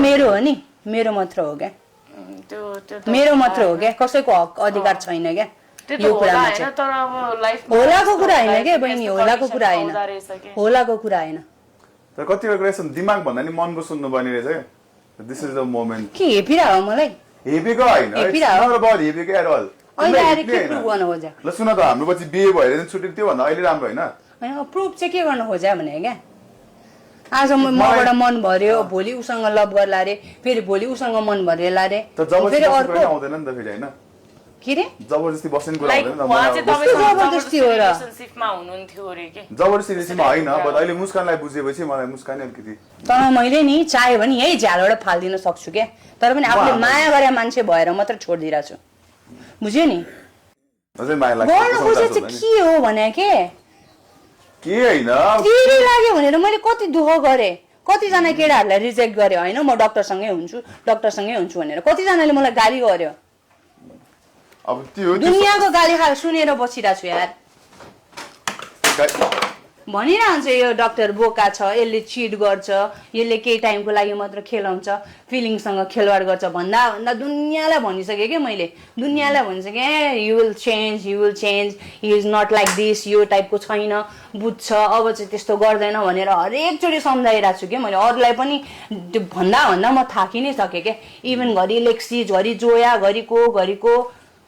मेरो हो नि मेरो मात्र हो क्या मेरो मात्र हो क्या कसैको हक अधिकार छैन क्या यो कुरामा चाहिँ होलाको कुरा होइन क्या बहिनी होलाको कुरा होइन होलाको कुरा होइन तर कतिवटा कुरा यस्तो दिमाग भन्दा नि मनको सुन्नु पर्ने रहेछ दिस इज द मोमेन्ट के हेपिरा हो मलाई हेपेको होइन हेपेको एट अल अहिले आएर के प्रुभ गर्न खोज्या ल सुन त हाम्रो पछि बिहे भएर छुटेको थियो भन्दा अहिले राम्रो होइन होइन प्रुभ चाहिँ के गर्न खोज्या भने क्या आज मबाट मन भर्यो भोलि उसँग लभ गर्ला रे फेरि भोलि उसँग मन भरेला रे फेरि अर्को आउँदैन नि त फेरि होइन के रे जबरजस्ती बस्ने कुरा आउँदैन जबरजस्ती हो र रिलेसनशिपमा हुनुहुन्थ्यो रे के जबरजस्ती रिलेसनमा होइन बट अहिले मुस्कानलाई बुझेपछि मलाई मुस्कान अलिकति तर मैले नि चाह्यो भने यही झ्यालबाट फालिदिन सक्छु क्या तर पनि आफूले माया गरे मान्छे भएर मात्र छोडिदिरहेको छु बुझ्यो नि गर्न खोजे चाहिँ के हो भने के होइन फेरि लाग्यो भनेर मैले कति दुःख गरेँ कतिजना केटाहरूलाई रिजेक्ट गरेँ होइन म डक्टरसँगै हुन्छु भनेर कतिजनाले मलाई गाली गर्यो अब त्यो दुनियाँको गाली सुनेर बसिरहेको छु यार भनिरहन्छ यो डक्टर बोका छ यसले चिट गर्छ यसले केही टाइमको लागि मात्र खेलाउँछ फिलिङसँग खेलवाड गर्छ भन्दा भन्दा दुनियाँलाई भनिसकेँ कि मैले दुनियाँलाई भनिसकेँ you will change he is not like this यो टाइपको छैन बुझ्छ अब चाहिँ त्यस्तो गर्दैन भनेर हरेकचोटि सम्झाइरहेको छु कि मैले अरूलाई पनि भन्दा म थाकि नै सकेँ क्या इभन घरि लेक्सी घरि जोया घरिको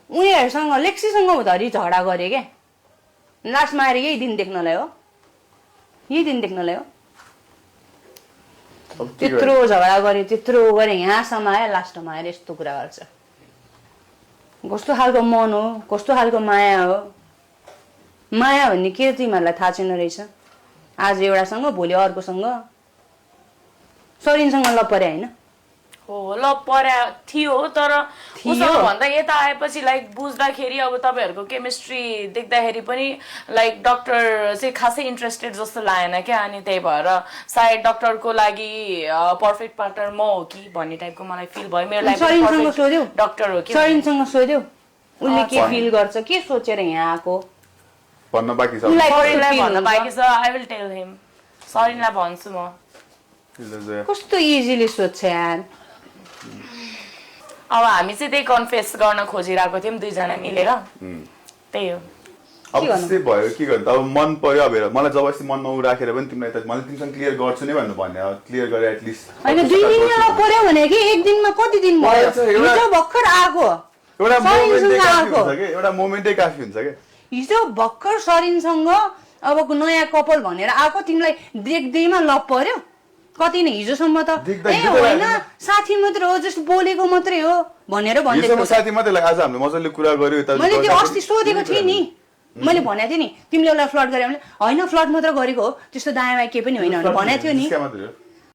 उनीहरूसँग लेक्सीसँग धरि झगडा गरेँ क्या लास्टमा आएर यही दिन देख्नलाई हो त्यत्रो झगडा गरे त्यत्रो गरे यहाँसम्म आयो लास्टमा आएर यस्तो कुरा गर्छ कस्तो खालको मन हो कस्तो खालको माया हो माया भन्ने के तिमीहरूलाई थाहा छैन रहेछ आज एउटासँग भोलि अर्कोसँग सरिनसँग ल परे होइन हो ल पर्या थियो तर उसँग भन्दा यता आएपछि लाइक बुझ्दाखेरि अब तपाईँहरूको केमिस्ट्री देख्दाखेरि पनि लाइक डक्टर चाहिँ खासै इन्ट्रेस्टेड जस्तो लागेन क्या अनि त्यही भएर सायद डक्टरको लागि पर्फेक्ट पार्टनर म हो कि भन्ने टाइपको मलाई फिल भयो मेरो लागि डक्टर हो कि सरिनसँग सोध्यो उसले के फिल गर्छ के सोचेर यहाँ आएको भन्न बाँकी छ आई विल टेल हिम सरिनलाई भन्छु म कस्तो इजिली सोध्छ यार अब हामी चाहिँ त्यही कन्फेस गर्न खोजिरहेको थियौँ दुईजना मिलेर त्यही हो अब त्यस्तै भयो के गर्नु अब मन पर्यो अब हेर मलाई जबरजस्ती मन नराखेर पनि तिमीलाई त मैले तिमीसँग क्लियर गर्छु नै भन्नु भन्ने क्लियर गरे एटलिस्ट होइन 2 दिनमा पर्यो भने कि एक दिनमा कति दिन भयो हिजो भर्खर आएको एउटा मोमेन्टै काफी हुन्छ के हिजो भर्खर सरिनसँग अब नयाँ कपाल भनेर आएको तिमीलाई देख्दैमा लप पर्यो कति नै हिजोसम्म त ए होइन साथी मात्र हो जस्तो बोलेको मात्रै हो भनेर भन्दै साथी मात्रै आज हामीले मजाले कुरा गर्यो मैले त्यो अस्ति सोधेको थिएँ नि मैले भनेको थिएँ नि तिमीले उसलाई फ्लर्ट गर्यो भने होइन फ्लर्ट मात्र गरेको हो त्यस्तो दायाँ बायाँ केही पनि होइन भनेको थियो नि